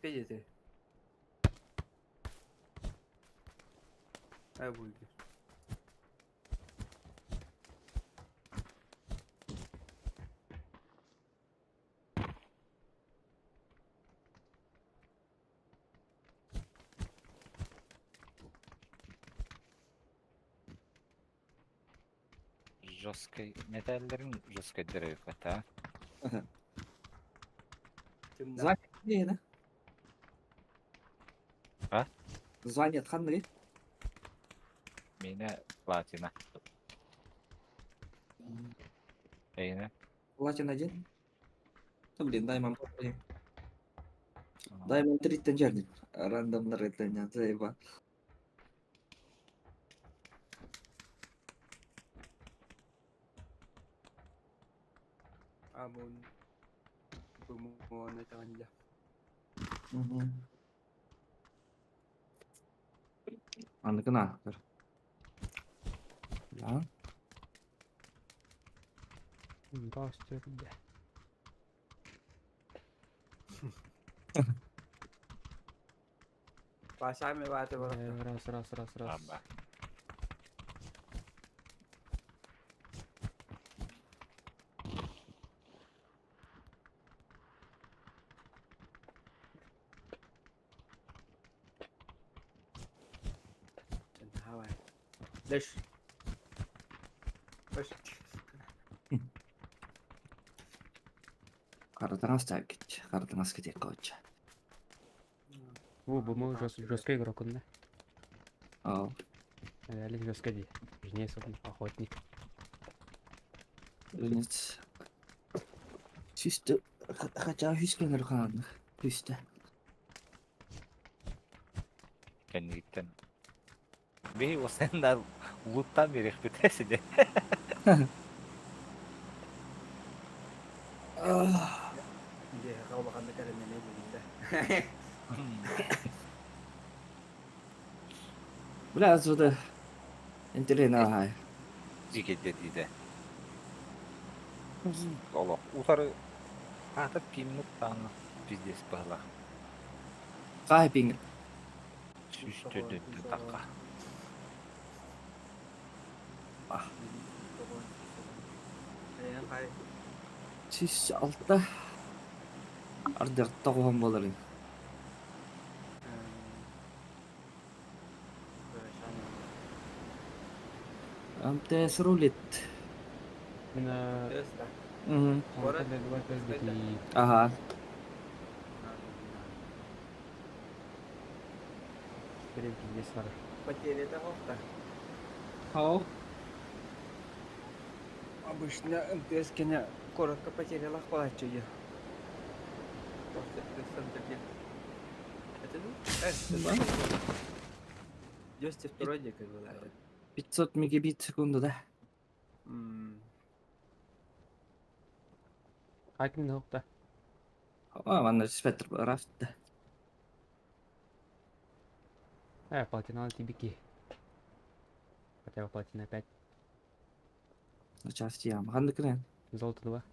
Жесткой ты. Ай будет. Жесткай мэтээллэрин жесткайдара эбиппэт Звание да? А? Звание ханныгый? Миэнэ платина. Эйиэнэ? Платин один. Да блин, дай мам Diamond 3-тен дьэрдим. Рандомнар этэн заеба. А бу бу этэҕин дьэ. Аныкын аахтар. Да. Бастырда. Пасами бааты бар. Раз, раз, раз, раз. Аба. Давай. Дальше. Дальше. Хара таҥас хара таҥас кэтиэххэ оччо. О, бу жесткий игрок он, да? Оо. Реально жесткий ди. Жнец он, охотник. Жнец. Чисто, хотя үс көнөр хаанных. Үстэ. Кэнниттэн. Биһи осенна луттан биэриэхпит сиде. Дьэ, улаханнык эрэннэмэй билиннэ. Бля, отсюда интересно аҕай. Дьикэйдэ диде. Олох утары аата пиммит даҕаны пиздец быһылаах. Хаһы пиҥ 104 тахха. 106 ардык тоҕуһан буоларын. МТС рулит. Именно Угу. Город? Ага. Теперь пиздец бар. Потеря того-то. Хау. Обычно МТС кене коротко потеряла хватит. Это Да. 202 декабря была. 500 мегабит в секунду, да? Хакин да. А, манна спектр рафт. Платина тибики. Хотя бы платина 5. Части ям. Ханнык кырен. Золото 2.